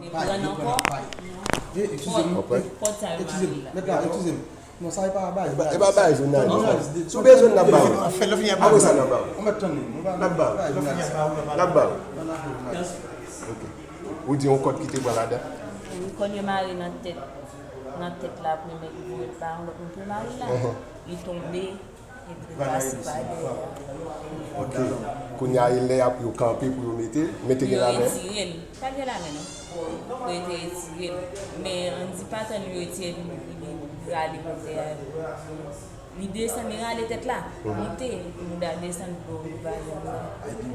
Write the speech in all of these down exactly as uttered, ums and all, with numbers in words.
Pran nan kò. Pòt sa yo mare la. Mèt la, eskize m. Non, sa e pa bagay. E pa bagay jounalis. Si w bezwen n ap ba w. Apre sa n ap ba w. Ou mèt tann li. N ap ba w. N ap ba w. Ok. Ou di yon kòd ki te pran ladan? Wi, kòd yo mare nan tèt. Nan tèt la, pou nèg voye l pa yon lòt moun pou mare l la. Li tonbe. Epi l pase pa dèyè. Ok. Kounye a, e lè y ap yo kanpe pou yo mete l, men te gen lame. Yo retire l. Pa t gen lame, non. Yo te retire l. Men, ann di pa tann yo retire l, li, li rale kote a. Li desann, li rale tèt la. Monte, epi mouda desann, dlo rive a jenoul la. Li, li,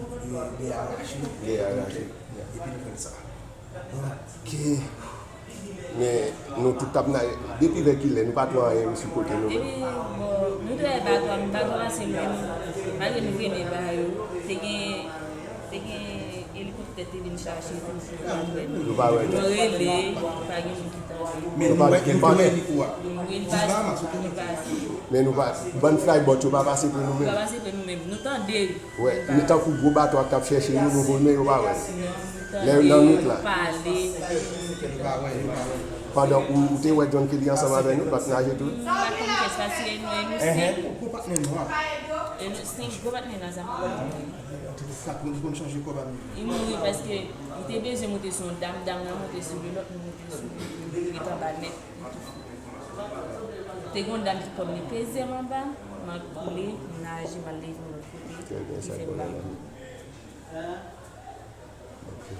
li arache. Li arache. Epi li pran sa. Ok. Men nou tout t ap nan, depi lè kilè, nou pa t wè anyen sou kote nou menm? Depi, bon, nou te wè bato a, men bato a pase lwen nou, malgre nou veye ba yo, te gen, te gen elikoptè te vin chache tou, nou pa t wè nou. Nou pa wè nou. Nou rele, pa gen moun ki tande. Men nou wè, nou te wè eliko a. Nou rele pa, li pase. Men nou pa, bann flyboat yo pa pase pre nou menm? Pa pase pre nou menm. Nou tande. Wè, nou tankou gwo bato ak t ap chèche nou, nou voye men yo pa wè. Lè yo nan nwit la. Pandan ou, ou te wè John Kelly ansanm avè nou, l ap naje tou? M pa konn kès, paske nou, e nou senk. Gwo patnè nou a. E nou senk, gwo patnè nan zam. Li mouri paske li te bezwen monte sou yon dam, dam nan monte sou li, lòt moun monte sou li, li ret anba nèt, li toufe. Te gen yon dam ki kòm li peze m anba, m ap koule, m naje, m al leve yon lòt kote, li fè m ba.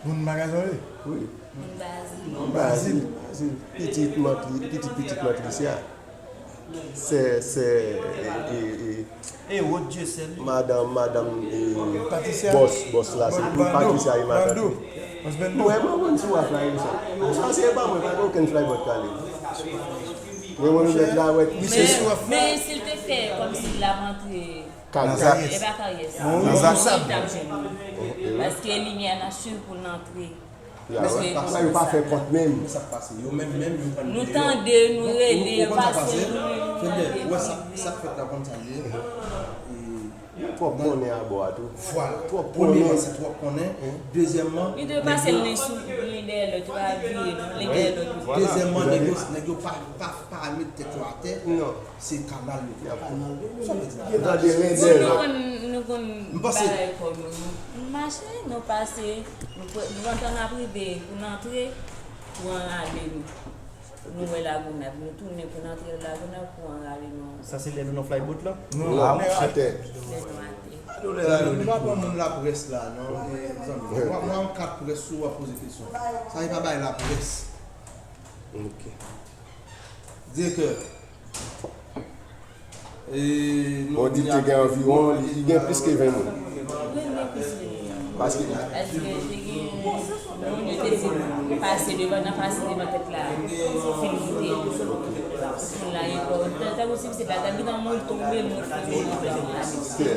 Moun magazen wi? Wi. Moun Bazil. Bazil, Bazil. Pitit mant li, pitit pitit mant li se a. Sè, sè, e, e, e, e wòt Dyesèl. Madanm, madanm, e, Patricia. Bòs, bòs la, se Patricia e matant li. Mwen, mwen konn sou waf la, e sa. Sa se pa mwen, pa gen okenn flyboat k ale. Men mwen, mwen mèt la, wè. Men, men si l te fè kòmsi l ap antre Karyès. E pa Karyès. Nan zam. Li t ap jwenn nou. Paske limyè nan swiv pou l antre. Ya, wè. Sa yo pa fè kont menm. Men sa k pase. Yo menm, menm, yo pran nou deyò. Nou tande, nou rele, yo pase nou. Fede, ou wè sa, sa k fèt la, konn sa l ye. Twòp konnen abò a tou. Vwala. Twòp konnen. Premyèman, se twòp konnen. Dezyèmman, li te pase l len sou, len dèyè lòt, yo pa vire, non, len dèyè lòt. Dezyèmman, nèg yo, nèg yo pa, pa, pa met tèt yo atè. Non. Se kanal yo fè. Kanal yo. Sa w vle di la? Yo tande len dèyè lòt. Nou konn, nou konn bagay kò nou. Nou mache, nou pase, nou pran, nou pran tan n ap rive pou n antre, kouran rale nou. Nou wè Lagonav, nou tounen pou n antre Lagonav, kouran rale nou. Sa se lè nou nan flyboat la? Non, atè. Lè nou atè. Nou pa pran moun laprès la, non. E, zanmi, mwen, mwen an kat près si w ap poze kesyon. Sa e pa bay laprès. Ok. Direktè, e, nou di te gen anviwon, li, li gen plis ke ven moun. Wi, li gen plis ke ven moun. Paske. Paske te gen moun yo te di pase devan, nan pase devan tèt la, fin moute. Moun la gen kò. Tan, tankou si pitit la, ta gentan moun tonbe, moun fini, moun fini.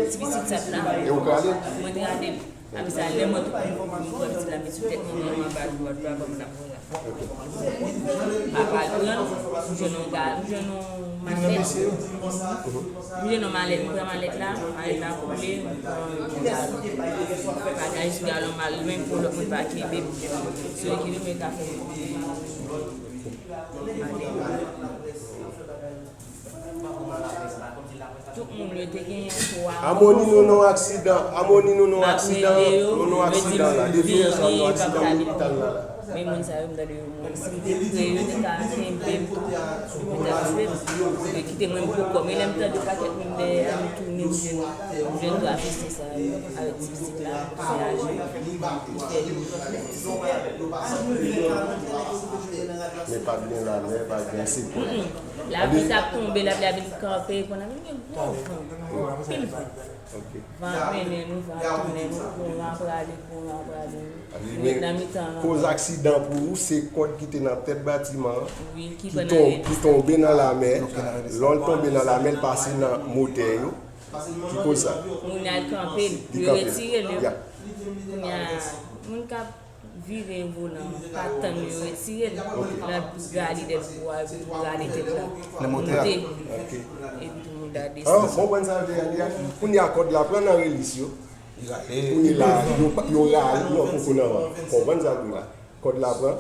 Ti pitit sat la. E ou krale? Mwen te rale. Apre sa, lè mwen tou, mwen pran pitit la, met sou tèt mwen, mwen anba dlo a, dlo a ban m nan. Papa l pran l, m jwenn yon ga, m jwenn yon malèt. M jwenn yon malèt, m pran malèt la, malèt la koule, m pran yon galon. Bagay sou galon m al lwen pou lòt moun pa kenbe m. Se yo ki vin mwen ka fè m. Tout moun yo te genyen twa. Amoni nou nan aksidan, Amoni nou nan aksidan, nou nan aksidan la. Depi yè swa nou aksidan lopital la. Men moun sa yo, m tande yo mouri. Si m te pre, yo te ka kenbe m tou, yo te ka tchwe m. Yo kite mwen m pou kò m. E lè m tande pakèt moun dèyè a, m tounen, m jwenn, m jwenn twa mesye sa yo avèk ti pitit la, se aje. Men pa t gen lamè, pa t gen sekò. Lapli t ap tonbe, lapli ap vin kanpe, kounye a vin gen gwo van, anpil van. Van ap mennen nou, van ap tounen nou, kouran ap rale, kouran ap rale nou. Nou ret nan mitan. Koz aksidan pou ou, se kòd ki te nan tèt batiman an ki ton-, ki tonbe nan lamè. Lè l tonbe nan lamè, l pase nan motè yo. Ki koz sa? Moun al kanpe l, yo retire l. Kounye a, moun k ap vire volan an, pa tann yo retire l. L ap rale dèyè l pou al rale tèt la. Nan motè a. Epi tou moun la desann. An, konprann sa yo te di a? Kounye a kòd la pran nan relis yo. Kounye la, yo pa, yo rale, non, poko nan, konprann sa yo di la? Kòd la pran.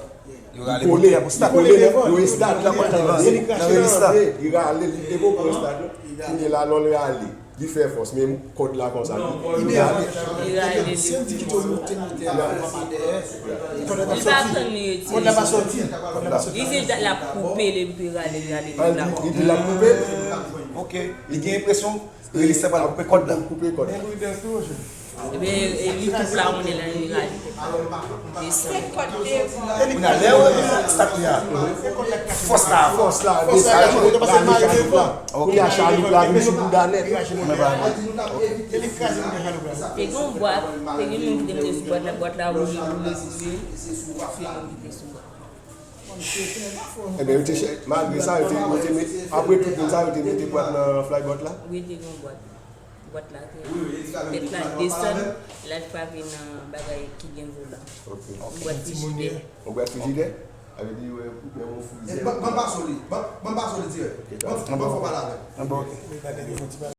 Yo rale moutè a pou start. Yo estad la, yo estad la, li rale, li te poko estad la. Kounye la, lè l rale, li fè fòs, men kòd la konsa. Li rale. Si m di kite w moute moutè a, ou pa dèyè. Kòd la pa soti. Kòd la pa soti. Li se dat l ap koupe l epi rale, rale tout la. Li di l ap koupe. Ok. Li gen enpresyon. Relis la pral koupe kòd la. Koupe kòd. Ebyen, li tou plawonnen la, li rale. Desann. Kounye a, lè yo start li a, fòs la, fòs la, desann. Kounye a, chaloup la vin sou bouda nèt. Te gen yon bwat, te gen moun ki te mete sou bwat la, bwat la woule, woule, woule. Se nou ki te sou bwat la. Ebyen, yo te chè, malgre sa, yo te, yo te met, apre tout moun sa, yo te mete bwat nan flyboat la? Wi, te gen yon bwat. Bwat la te, tèt la desann, l al frape nan bagay ki gen volan. Yon bwat frijidè. Yon bwat frijidè? Sa vle di, wè, yon frizè. Ban m pase w li, ban m pase w li dirèk. Ban m fè w pale avè l.